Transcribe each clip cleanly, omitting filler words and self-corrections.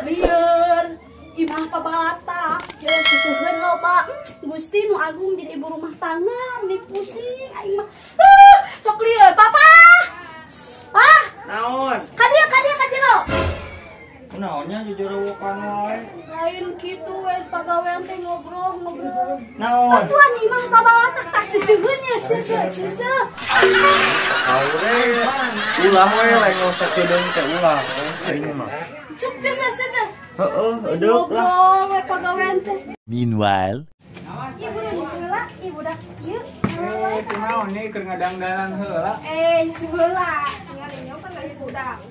Lieur. Imah pabalata, ya seseuheun loba. Gusti nu agung jadi ibu rumah tangga, nih pusing aing mah. Sok lieur, Papa. Pah. Naon? Ka dieu ka dieu ka jero. Naonnya jujur-wokan wae. Lain kitu we pagawean teh ngobrol-ngobrol. Naon? Bantuan imah pabalata tak seseuheun nya seseuh seseuh. Aure. Ulah we lain sakedeung teh ulah. Aing mah. Cuk seseuh seseuh. Heeh, edeuk lah. Ngobrol we pagawean teh. Meanwhile, ibu heula, ibu dah ieu. Kunaon nih keur ngadangdanan heula. Heula. Ningali nyokan ka ibu dah.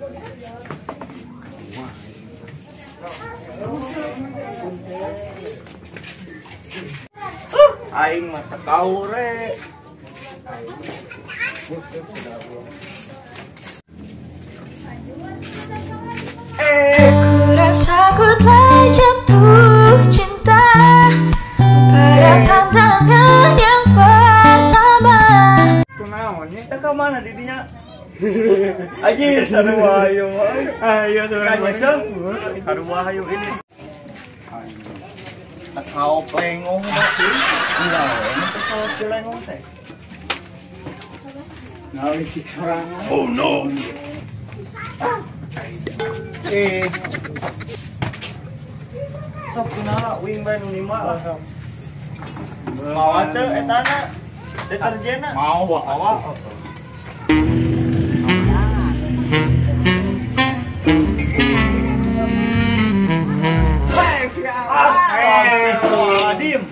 Aing mah teu kaure. Ku rasa ku telah jatuh cinta pada pandangan yang pertama. Kunaon nya? Teu ka mana didinya? Anjir, sarua ayo. Ayo sarua ayo ini. Tekau plengong mah. Ulah we tekau plengong teh. Naon cik sorangan. Oh no. Sok kunaha wing bae nu lima lah. Mawa teu etana deterjenna. Mawa. Mawa. Astagfirullahaladzim.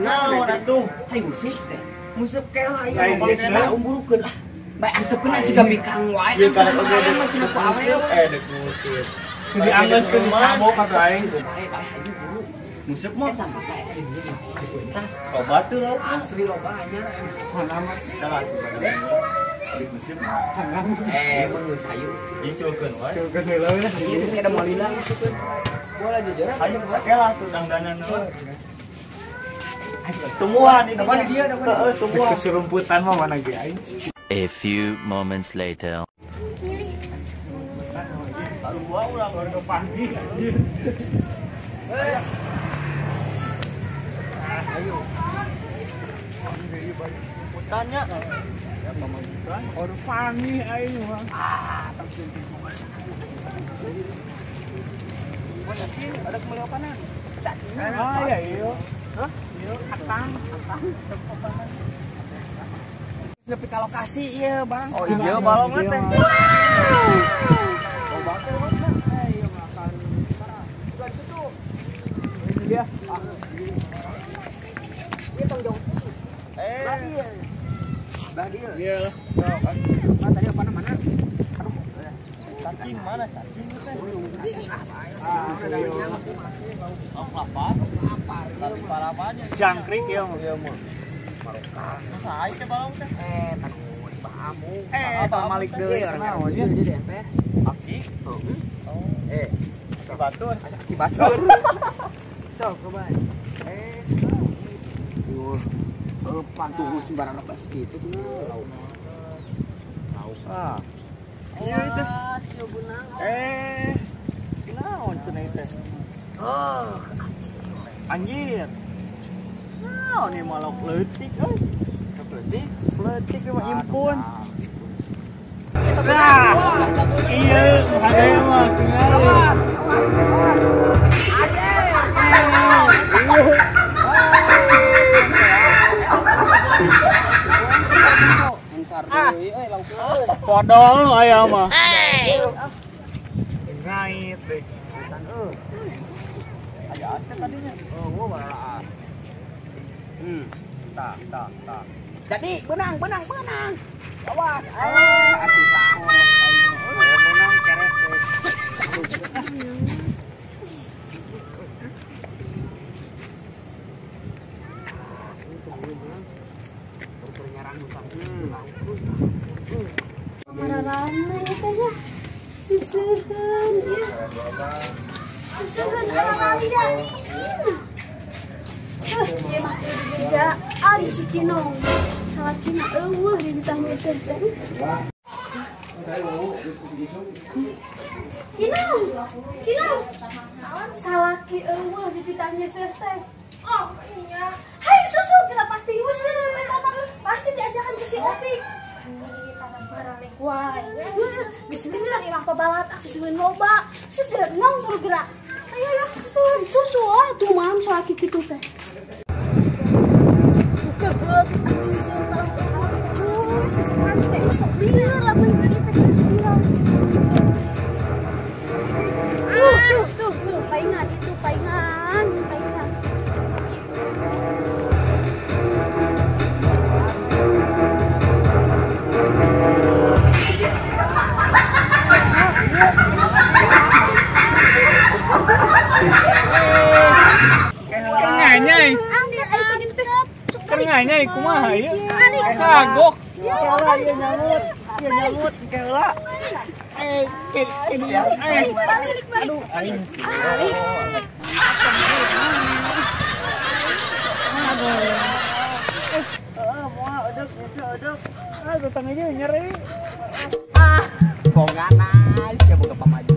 Naon atuh? Hayu musik teh. Musik kela ieu Lain mah geus bangkena. Umburukeun lah. Bae antepkeun aja jiga mikang wae. Ieu kana Antepkeun oge mah cenah ku awewe. Dek musik. Jadi anggeuskeun dicabok atuh aing. Bae bae hayu buru. Musik mah Eta mah eta di dieu mah di pentas. loba teu lauk Asli loba anyar. Mana mah? Salah tuh habis musik. Mun geus hayu. Ieu culkeun wae. Culkeun heula we. Ieu teh ada malila masukkeun. Bola jajaran Hayu kela tuh dangdanan heula. Tumbuhan ini. Dagoan di dieu, dagoan di Heeh, tumbuhan. Seserumputan mah mana ge aing. A few moments later. Sarua urang Baru pagi anjir. Ayo. Rumputannya. Baru pagi aing mah. Ah, ada kemeliupanan. Ah ya iya. Hah? Iya, atang. Nepi ka lokasi ieu, Bang. Oh iya balongna teh. Loba teh maksudna. Iya makan. Udah ditutup. Ini dia. Ieu tong jauh. Bah dieu. Iya lah. Bah tadi apa mana? Aduh. Cacing mana cacing teh? Ah, Oh, kelapa. Tapi parapanya. Jangkrik ya mah. Iya mah. Masa aing teh balong teh? Tanu bahamu. Eta malik deui. Iya, orang dia di emper. Aki. Oh. Batur. Aki batur. Sok coba. Pantu sembarang lepas gitu lauk. Lauk. Ah. Iya itu. Naon cenah teh? Oh, anjir. Naon ieu mah lauk leutik euy. Lauk leutik, leutik mah impun. Nah, iya, ada yang mah. Awas, awas, awas. Podol ayam mah. Ngait deh. Aya teh tadinya. Oh, gua Tak. Jadi benang, benang, benang. Awas, awas. Atuh tahu. Benang kerek. Mararana ya teh nya. Seseuheun ieu. Seseuheun araraya. Ieu mah bejaan si Kinong. Salakina eueuh ditanya teh. Kinau. Kinau. Salaki eueuh dititahnya seuh teh. Oh, iya. Hai susu kita pasti useup eta mah. Pasti diajakan ke si Opik. Wah, bismillah imah pabalat susuin loba. Sejerat nong buru gerak. Ayo ya, susuin susu ah tuh mam salaki kitu teh. Kebeut atuh kalau susuan teh sok lieur lamun kitu teh susuan. Tuh, tuh, tuh, paingan itu paingan, paingan. Kerenganyai kumaha ieu? Kagok. Kela ieu nyamut, ieu nyamut kela. Aduh, balik. Heeh, moal edek, edek. Ah, datang aja nyeri. Ah, bongan sia boga pamajikan.